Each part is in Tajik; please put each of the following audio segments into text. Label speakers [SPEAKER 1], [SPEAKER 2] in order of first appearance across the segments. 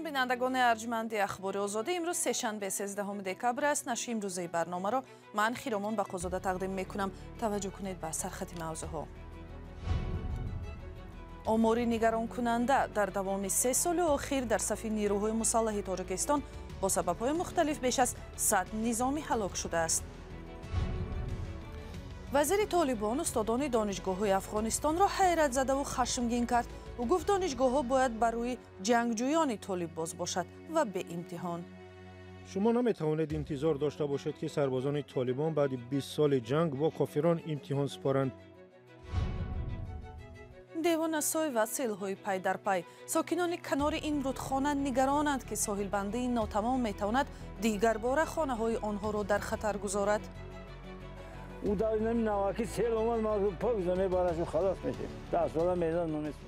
[SPEAKER 1] Бинандагони арҷманди Ахбори Озодӣ, имрӯз сешанбе 13 декабр аст. Нашри имрӯзаи барномаро ман Хиромон Бақозода тақдим мекунам. Таваҷҷӯҳ кунед ба сархати мавзӯъҳо. Омори нигаронкунанда: дар давоми 3 соли охир дар сафи нерӯҳои мусаллаҳи Тоҷикистон бо сабабҳои мухталиф беш аз 100 низомӣ ҳалок шудааст. Вазири Толибон устодони донишгоҳҳои Афғонистонро ҳайратзадаву хашмгин кард. Ӯ гуфт, донишгоҳҳо бояд бар рӯи ҷангҷӯёни толиб боз бошад ва беимтиҳон.
[SPEAKER 2] Шумо наметавонед интизор дошта бошед, ки сарбозони Толибон баъди 20 соли ҷанг бо кофирон имтиҳон супоранд.
[SPEAKER 1] Девонасой ва селҳои пай дар пай. Сокинони канори ин рудхона нигаронанд, ки соҳилбандии нотамом метавонад дигарбора хонаҳои онҳоро дар хатар гузорад.
[SPEAKER 3] Ӯ дар наваки сел омад, ма пок мебарашу халос мешем. 10 сола мезан намесӯзад.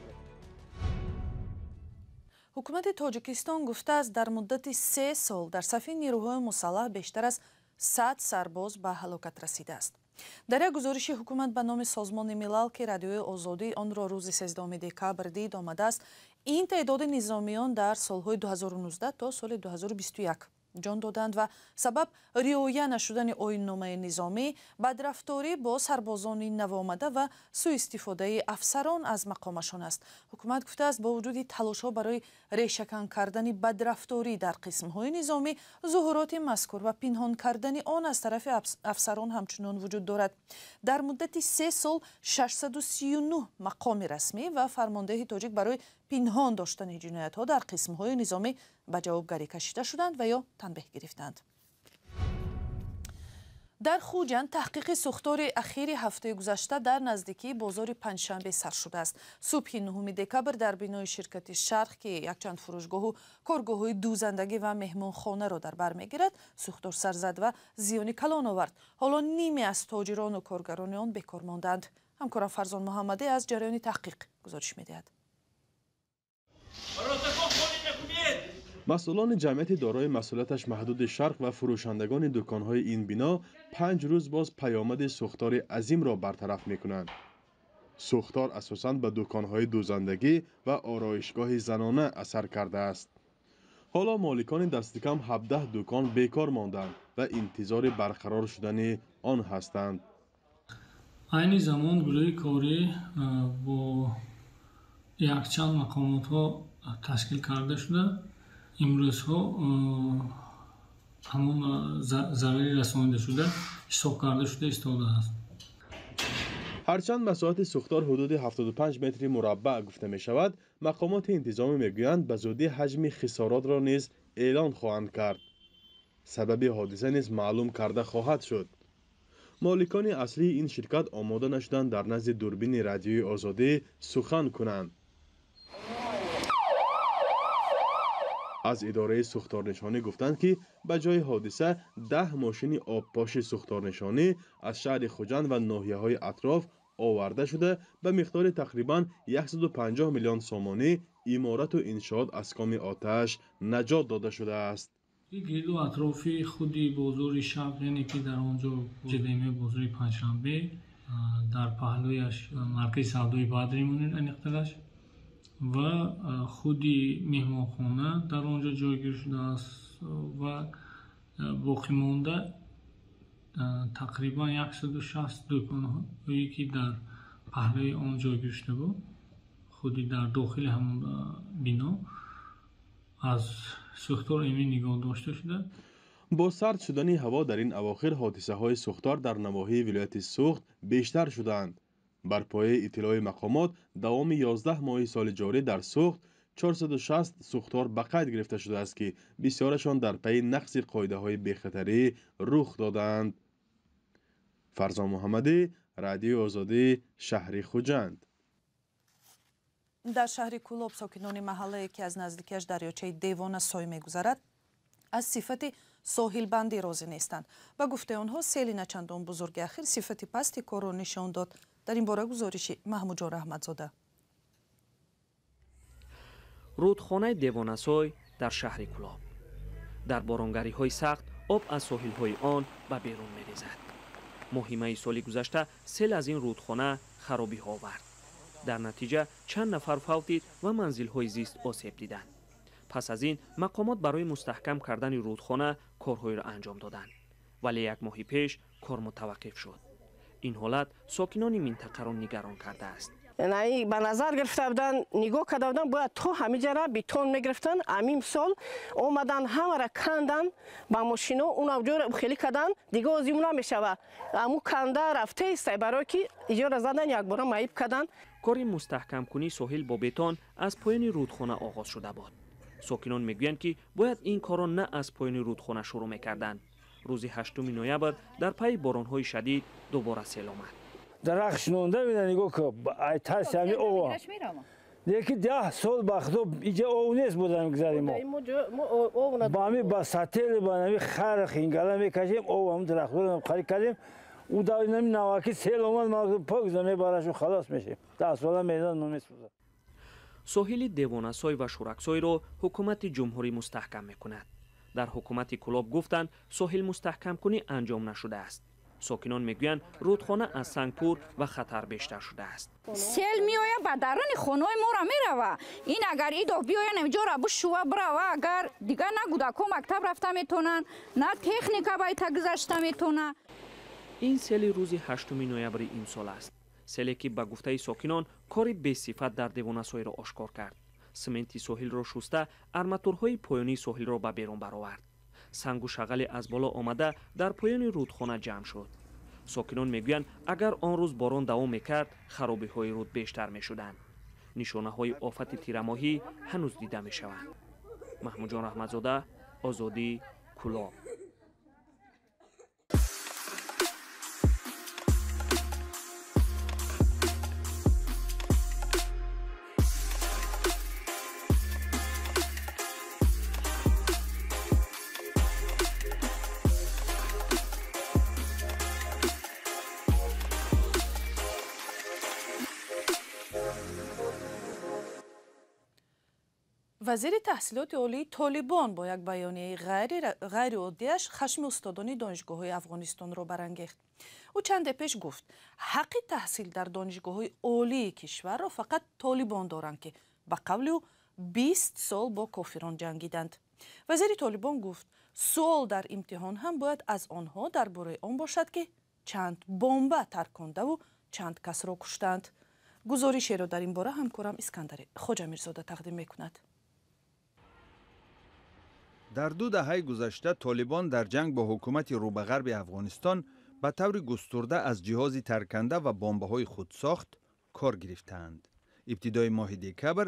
[SPEAKER 1] Ҳукумати Тоҷикистон гуфтааст, дар муддати 3 сол дар сафи нерӯҳои мусаллаҳ бештар аз 100 сарбоз ба ҳалокат расидааст. Дар як гузориши ҳукумат ба номи Созмони Милал, ки Радиои Озодӣ онро рӯзи 13 декабр дид, омадааст, ин теъдоди низомиён дар солҳои 2019 то соли 2021 ҷон доданд ва сабаб риоя нашудани оинномаи низомӣ, бадрафторӣ бо сарбозони навомада ва сӯистифодаи афсарон аз мақомашон аст. Ҳукумат гуфтааст, бо вуҷуди талошҳо барои решакан кардани бадрафторӣ дар қисмҳои низомӣ, зуҳуроти мазкур ва пинҳон кардани он аз тарафи афсарон ҳамчунон вуҷуд дорад. Дар муддати 3 сол 639 мақоми расмӣ ва фармондеҳи тоҷик барои пинҳон доштани ҷиноятҳо дар қисмҳои низомӣ ба ҷавобгарӣ кашида шуданд ва ё танбеҳ гирифтанд. Дар Хуҷанд таҳқиқи сӯхтори ахири ҳафтаи гузашта дар наздикии бозори Панҷшанбе сар шудааст. Субҳи 9 декабр дар бинои ширкати «Шарқ», ки якчанд фурӯшгоҳу коргоҳҳои дӯзандагӣ ва меҳмонхонаро дар бар мегирад, сӯхтор сар зад ва зиёни калон овард. Ҳоло ниме аз тоҷирону коргарони он бекор мондаанд. Ҳамкорам Фарзон Муҳаммадӣ аз ҷараёни таҳқиқ гузориш медиҳад.
[SPEAKER 4] Масъулони ҷамъияти дорои масъулияташ маҳдуди «Шарқ» ва фурӯшандагони дуконҳои ин бино 5 рӯз боз паёмади сӯхтори азимро бартараф мекунанд. Сӯхтор асосан ба дуконҳои дӯзандагӣ ва ороишгоҳи занона асар кардааст. Ҳоло моликони дастикам 17 дукон бекор монданд ва интизори барқарор шудани он ҳастанд.
[SPEAKER 5] Айни замон гурӯҳи корӣ бо якчанд мақомотҳо ташкил карда шуда, имрӯзҳо ҳамон зарари расонидашуда ҳисоб карда шуда истодааст.
[SPEAKER 4] Ҳарчанд масоҳати сӯхтор ҳудуди 75 метри мураббаъ гуфта мешавад, мақомоти интизомӣ мегӯянд, ба зудӣ ҳаҷми хисоротро низ эълон хоҳанд кард. Сабаби ҳодиса низ маълум карда хоҳад шуд. Моликони аслии ин ширкат омода нашуданд дар назди дурбини Радиои Озодӣ сухан кунанд. Аз идораи сӯхторнишонӣ гуфтанд, ки ба ҷои ҳодиса 10 мошини обпоши сӯхторнишонӣ аз шаҳри Хуҷанд ва ноҳияҳои атроф оварда шуда, ба миқдори тақрибан 150 миллион сомонӣ иморату иншоот аз коми оташ наҷот дода шудааст.
[SPEAKER 5] Гирду атрофи худи бозори Шарқ, яъне ки дар он ҷо ЖДМ бозори Панҷшанбе, дар паҳлӯяш маркази савдои Бадри монед аниқтараш ва худи меҳмонхона дар он ҷо ҷойгир шудааст ва боқимонда тақрибан 160 дуконҳое, ки дар паҳлӯи он ҷойгир шуда буд, худи дар дохили ҳамон бино аз сӯхтор эмин нигоҳ дошта шуда.
[SPEAKER 4] Бо сард шудани ҳаво дар ин авохир ҳодисаҳои сӯхтор дар навоҳии вилояти Суғд бештар шудаанд. Бар пояи иттилои мақомот, давоми 11 моҳи соли ҷорӣ дар Суғд 460 сӯхтор ба қайд гирифта шудааст, ки бисёрашон дар пайи нақзи қоидаҳои бехатарӣ рух додаанд. Фарзон Муҳаммадӣ, Радиои Озодӣ, шаҳри Хуҷанд.
[SPEAKER 1] Дар шаҳри Кӯлоб сокинони маҳаллае, ки аз наздикиаш дарёчаи Девона Сой мегузарад, аз сифати соҳилбандӣ розӣ нестанд. Ба гуфтаи онҳо, сели начандон бузурги ахир сифати пасти корро нишон дод. Дар ин бора гузориши Маҳмудҷон Раҳматзода.
[SPEAKER 6] Рудхонаи Девонасой дар шаҳри Кӯлоб. Дар боронгариҳои сахт об аз соҳилҳои он ба берун мерезад. Моҳи майи соли гузашта сел аз ин рудхона харобиҳо овард. Дар натиҷа чанд нафар фавтид ва манзилҳои зист осеб диданд. Пас аз ин мақомот барои мустаҳкам кардани рудхона корҳоеро анҷом доданд, вале як моҳи пеш кор мутаваққиф шуд. Ин ҳолат сокинони минтақаро нигарон кардааст.
[SPEAKER 7] Ба назар гирифта буданд, нигоҳ карда буданд, бояд то ҳамиҷара бетон мегирифтанд. Ҳамин сол омадан ҳамара кандан ба мошино, унавҷоро хелӣ кардан, дига озим намешава. Аму канда рафтаистай, барое ки иҷора задан, якбора маиб кардан.
[SPEAKER 6] Кори мустаҳкамкунии соҳил бо бетон аз поёни рудхона оғоз шуда буд. Сокинон мегӯянд, ки бояд ин корро на аз поёни рудхона шурӯъ мекарданд. Рӯзи 8 ноябр дар пайи боронҳои шадид дубора сел омад.
[SPEAKER 3] Дарахт шинонда мена нигоҳ ку, ай тарси ҳами ова. Леки 10 сол ба худо иҷа ов нест буда мегузарем мо. Ба ҳами ба сатели ба ҳами хар хингала мекашем, ов ҳам дарахтҳоро қарӣ кардем. У дави наваки сел омад, ма пок мебарашу халос мешем. 10 сола мезан намесӯзад.
[SPEAKER 6] Соҳили Девонасой ва Шӯраксойро ҳукумати ҷумҳурӣ мустаҳкам мекунад. Дар ҳукумати Кӯлоб гуфтанд, соҳил мустаҳкамкунӣ анҷом нашудааст. Сокинон мегӯянд, рудхона аз санг пур ва хатар бештар шудааст.
[SPEAKER 8] Сел меояд, ба даруни хонаҳои моро мерава. Ин агар идоҳ биёян, инҷоро бишува бирава, агар дигар на кӯдакҳо мактаб рафта метавонанд, на техника байта гузашта метавонад.
[SPEAKER 6] Ин сели рӯзи 8 ноябри имсол аст. Селе ки ба гуфтаи сокинон кори бесифат дар Девонасойро ошкор кард. Сименти соҳилро шуста, арматурҳои поёнии соҳилро ба берун баровард. Сангу шағале аз боло омада дар поёни рудхона ҷамъ шуд. Сокинон мегӯянд, агар он рӯз борон давом мекард, харобиҳои руд бештар мешуданд. Нишонаҳои офати тирамоҳӣ ҳанӯз дида мешаванд. Маҳмудҷон Раҳматзода, Озодӣ, Кӯлоб.
[SPEAKER 1] Вазири таҳсилоти олии Толибон бо як баёнияи ғайриоддиаш хашми устодони донишгоҳҳои Афғонистонро барангехт. Ӯ чанде пеш гуфт, ҳаққи таҳсил дар донишгоҳҳои олии кишварро фақат толибон доранд, ки ба қавли ӯ 20 сол бо кофирон ҷангиданд. Вазири Толибон гуфт, суол дар имтиҳон ҳам бояд аз онҳо дар бораи он бошад, ки чанд бомба таркондаву чанд касро куштанд. Гузоришеро дар ин бора ҳамкорам Искандари Хоҷамирзода тақдим мекунад.
[SPEAKER 9] Дар 2 даҳаи гузашта Толибон дар ҷанг бо ҳукумати рӯбағарби Афғонистон ба таври густурда аз ҷиҳози тарканда ва бомбаҳои худсохт кор гирифтаанд. Ибтидои моҳи декабр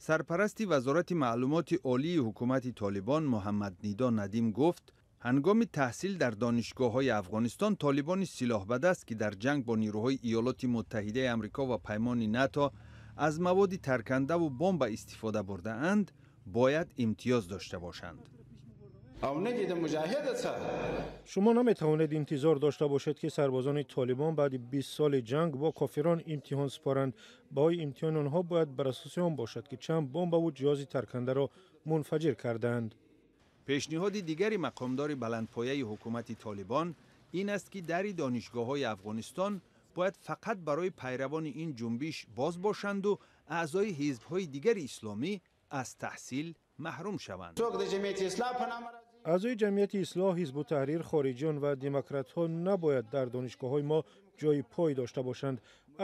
[SPEAKER 9] сарпарасти вазорати маълумоти олии ҳукумати Толибон Муҳаммад Нидо Надим гуфт, ҳангоми таҳсил дар донишгоҳҳои Афғонистон толибони силоҳбадаст, ки дар ҷанг бо нирӯҳои Иёлоти Муттаҳидаи Амрико ва паймони НАТО аз маводи таркандаву бомба истифода бурдаанд, бояд имтиёз дошта бошанд.
[SPEAKER 2] Шумо наметавонед интизор дошта бошед, ки сарбозони Толибон баъди 20 соли ҷанг бо кофирон имтиҳон супоранд. Баҳои имтиҳони онҳо бояд бар асоси он бошад, ки чанд бомбаву ҷиҳози таркандаро мунфаҷир кардаанд.
[SPEAKER 9] Пешниҳоди дигари мақомдори баландпояи ҳукумати Толибон ин аст, ки дари донишгоҳҳои Афғонистон бояд фақат барои пайравони ин ҷунбиш боз бошанду аъзои ҳизбҳои дигари исломӣ аз таҳсил маҳрум шаванд.
[SPEAKER 2] Аъзои ҷамъияти ислоҳ, ҳизбу таҳрир, хориҷиён ва демократҳо набояд дар донишгоҳҳои мо ҷои пой дошта бошанд.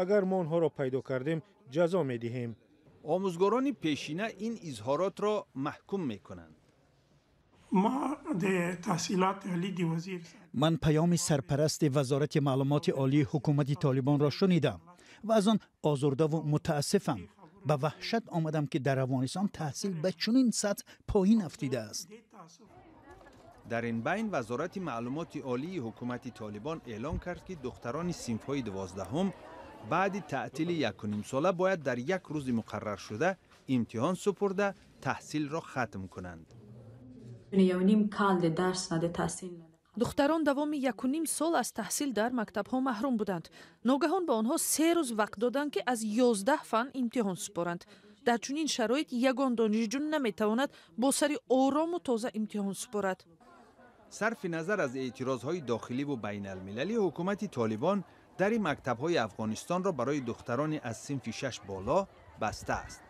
[SPEAKER 2] Агар мо онҳоро пайдо кардем, ҷазо медиҳем.
[SPEAKER 9] Омӯзгорони пешина ин изҳоротро маҳкум мекунанд.
[SPEAKER 10] Ман паёми сарпарасти вазорати маълумоти олии ҳукумати Толибонро шунидам ва аз он озурдаву мутаассифам. Ба ваҳшат омадам, ки дар Афғонистон таҳсил ба чунин сатҳ поин афтидааст.
[SPEAKER 9] Дар ин байн вазорати маълумоти олии ҳукумати Толибон эълон кард, ки духтарони синфҳои 12-ҳум баъди таътили 1,5 сола бояд дар як рӯзи муқарраршуда имтиҳон супурда таҳсилро хатм кунанд.
[SPEAKER 1] Духтарон давоми 1,5 сол аз таҳсил дар мактабҳо маҳрум буданд. Ногаҳон ба онҳо 3 рӯз вақт доданд, ки аз 11 фан имтиҳон супоранд. Дар чунин шароит ягон донишҷӯ наметавонад бо сари орому тоза имтиҳон супорад.
[SPEAKER 9] Сарфи назар аз эътирозҳои дохиливу байналмилалӣ, ҳукумати Толибон дари мактабҳои Афғонистонро барои духтарони аз синфи 6 боло бастааст.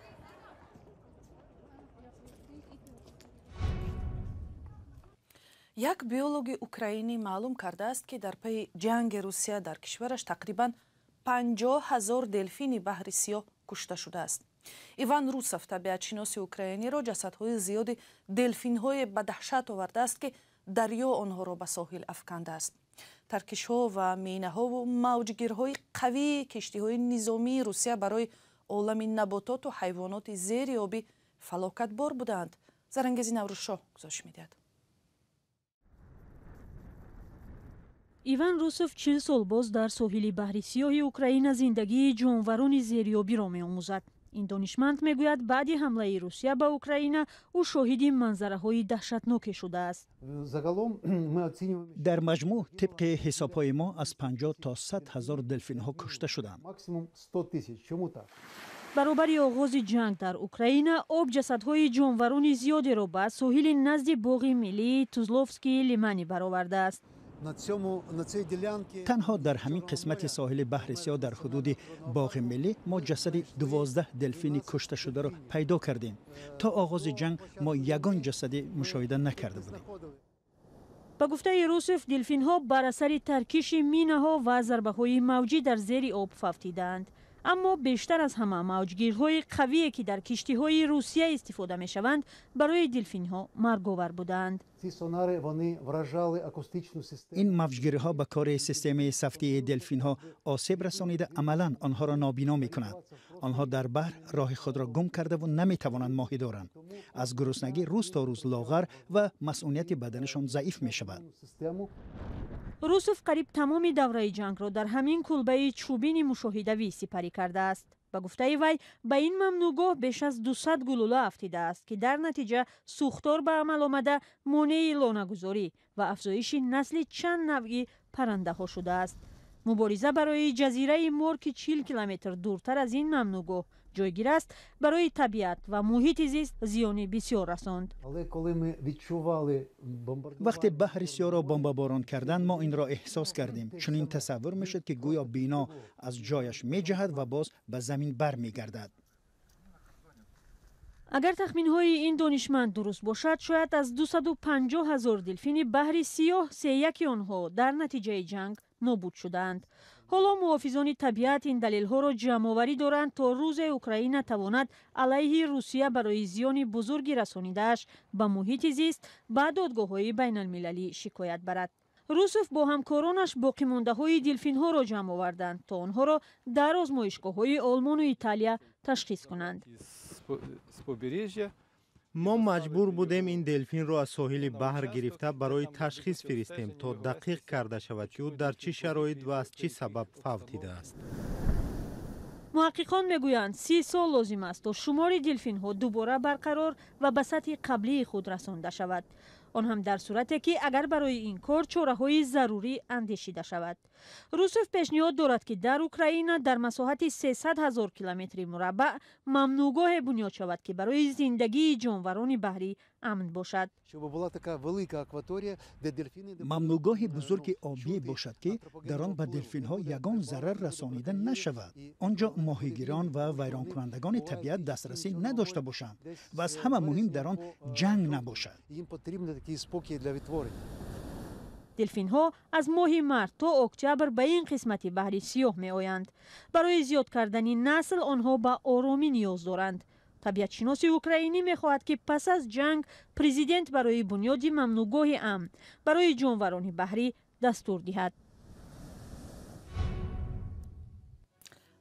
[SPEAKER 1] Як биологи украинӣ маълум кардааст, ки дар пайи ҷанги Русия дар кишвараш тақрибан 50 ҳазор делфини баҳри Сиёҳ кушта шудааст. Иван Русов, табиатшиноси украиниро ҷасадҳои зиёди делфинҳое ба даҳшат овардааст, ки дарё онҳоро ба соҳил афкандааст. Таркишҳо ва минаҳову мавҷгирҳои қавии киштиҳои низомии Русия барои олами набототу ҳайвоноти зери обӣ фалокатбор будаанд. Зарангези Наврӯзшоҳ гузориш медиҳад.
[SPEAKER 11] Иван Русов 40 сол боз дар соҳили баҳри Сиёҳи Украина зиндагии ҷонварони зериобиро меомӯзад. Ин донишманд мегӯяд, баъди ҳамлаи Русия ба Украина ӯ шоҳиди манзараҳои даҳшатноке шудааст.
[SPEAKER 10] Дар маҷмӯъ, тибқи ҳисобҳои мо, аз 50 то 100 ҳазор делфинҳо кушта шуданд.
[SPEAKER 11] Баробари оғози ҷанг дар Украина, об ҷасадҳои ҷонварони зиёдеро ба соҳили назди боғи миллии Тузловскии Лимани баровардааст.
[SPEAKER 10] Танҳо дар ҳамин қисмати соҳили баҳри Сиёҳ дар ҳудуди боғи миллӣ мо ҷасади 12 делфини кушташударо пайдо кардем. То оғози ҷанг мо ягон ҷасади мушоҳида накарда будем.
[SPEAKER 11] Ба гуфтаи Русов, делфинҳо бар асари таркиши минаҳо ва зарбаҳои мавҷӣ дар зери об фавтидаанд. Аммо бештар аз ҳама мавҷгирҳои қавие, ки дар киштиҳои Русия истифода мешаванд, барои делфинҳо марговар будаанд.
[SPEAKER 10] Ин мавҷгирҳо ба кори системаи сафтии делфинҳо осеб расонида, амалан онҳоро нобино мекунанд. Онҳо дар баҳр роҳи худро гум кардаву наметавонанд моҳӣ доранд. Аз гуруснагӣ рӯз то рӯз лоғар ва масъунияти баданашон заиф мешавад.
[SPEAKER 11] Русов қариб тамоми давраи ҷангро дар ҳамин кулбаи чӯбини мушоҳидавӣ сипарӣ кардааст. Ба гуфтаи вай, ба ин мамнӯъгоҳ беш аз 200 гулӯла афтидааст, ки дар натиҷа сӯхтор ба амал омада, монеи лонагузорӣ ва афзоиши насли чанд навъи паррандаҳо шудааст. Мубориза барои ҷазираи Мор, ки 40 километр дуртар аз ин мамнӯъгоҳ ҷойгир аст, барои табиат ва муҳити зист зиёни бисёр расонд.
[SPEAKER 10] Вақте баҳри Сиёҳро бомбаборон карданд, мо инро эҳсос кардем. Чунин тасаввур мешуд, ки гӯё бино аз ҷояш меҷаҳад ва боз ба замин бармегардад.
[SPEAKER 11] Агар тахминҳои ин донишманд дуруст бошад, шояд аз 250 ҳазор делфини баҳри Сиёҳ сеяки онҳо дар натиҷаи ҷанг нобуд шудаанд. Ҳоло муҳофизони табиат ин далелҳоро ҷамъоварӣ доранд, то рӯзе Украина тавонад алайҳи Русия барои зиёни бузурги расонидааш ба муҳити зист ба додгоҳҳои байналмилалӣ шикоят барад. Русов бо ҳамкоронаш боқимондаҳои делфинҳоро ҷамъ оварданд, то онҳоро дар озмоишгоҳҳои Олмону Италия ташхис кунанд.
[SPEAKER 12] Мо маҷбур будем ин делфинро аз соҳили баҳр гирифта барои ташхис фиристем, то дақиқ карда шавад, ки ӯ дар чӣ шароит ва аз чӣ сабаб фавтидааст.
[SPEAKER 11] Муҳаққиқон мегӯянд, 30 сол лозим аст, то шумори делфинҳо дубора барқарор ва ба сатҳи қаблии худ расонда шавад. Он ҳам дар сурате, ки агар барои ин кор чораҳои зарурӣ андешида шавад. Русов пешниҳод дорад, ки дар Украина дар масоҳати 300 ҳазор километри мураббаъ мамнӯъгоҳе бунёд шавад, ки барои зиндагии ҷонварони баҳрӣ амн бошад.
[SPEAKER 10] Мамнӯъгоҳи бузурги обӣ бошад, ки дар он ба делфинҳо ягон зарар расонида нашавад. Он ҷо моҳигирон ва вайронкунандагони табиат дастрасӣ надошта бошанд ва аз ҳама муҳим, дар он ҷанг набошад.
[SPEAKER 11] Делфинҳо аз моҳи март то октябр ба ин қисмати баҳри Сиёҳ меоянд. Барои зиёд кардани насл онҳо ба оромӣ ниёз доранд. Табиатшиноси украинӣ мехоҳад, ки пас аз ҷанг президент барои бунёди мамнӯъгоҳи амн барои ҷонварони баҳрӣ дастур диҳад.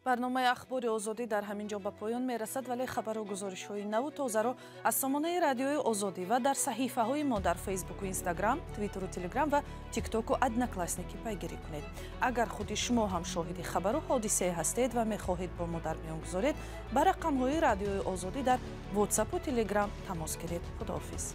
[SPEAKER 1] Барномаи Ахбори Озодӣ дар ҳамин ҷо ба поён мерасад, вале хабару гузоришҳои наву тозаро аз сомонаи Радиои Озодӣ ва дар саҳифаҳои мо дар Фейсбуку Инстаграм, Твиттеру Телеграм ва Тиктоку Одноклассники пайгирӣ кунед. Агар худи шумо ҳам шоҳиди хабару ҳодисае ҳастед ва мехоҳед бо мо дар миён гузоред, ба рақамҳои Радиои Озодӣ дар Ватсапу Телеграм тамос гиред. Худоҳофиз.